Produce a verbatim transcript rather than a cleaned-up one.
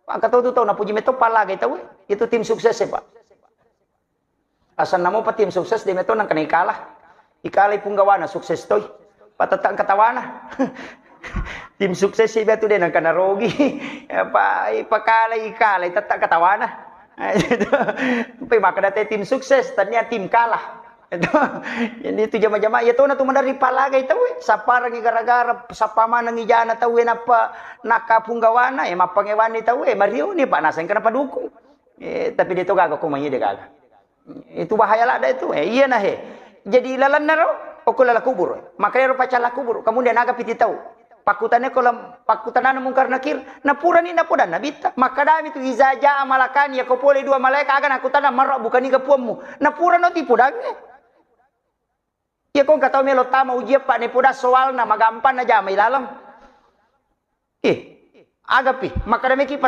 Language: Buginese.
Pak, kata tu tau napuji metto palagai tau, eh. Itu tim sukses, eh, Pak. Asanna mopa tim sukses de metto nangka naikala. Ikalai punggawana sukses toi. Patetta engka tawana. Tim sukses sih tu de nangka narogi. Apa ipakalai, ikalai tetta engka tawana. Pe makkeda te tim sukses, tania tim kalah. Jadi itu jama-jama, ya tona tu maderri palagai tau, eh. Sapparangi gara-gara, sappa manengi jana tau, eh, nappa nakka punggawana, eh, mappangewani tau, eh, marioni, Pak, naseng kenapa dukung. Eh, tapi de to gaga ko mai de gaga. Itu bahaya ladda itu. Eh, iya nah, he. Jadi lalenna ro, okko lala kubur. Makanya ro pacalla kubur. Kemudian aga piti tau. Pakkutane ko lam-, pakkutanana Mungkar Nakir, napurani napodanna bitta. Makkadami tu, "Iza jaa malakani," yako pole dua malaika aga nakkutana, "Marra bukaniga puammu?" Napurano tipodangnge. Iya ko engka tau melo tama ujian, Pak, nepoda soalna, magampanna jama ilaleng. Ih, agapi, makkada meki pas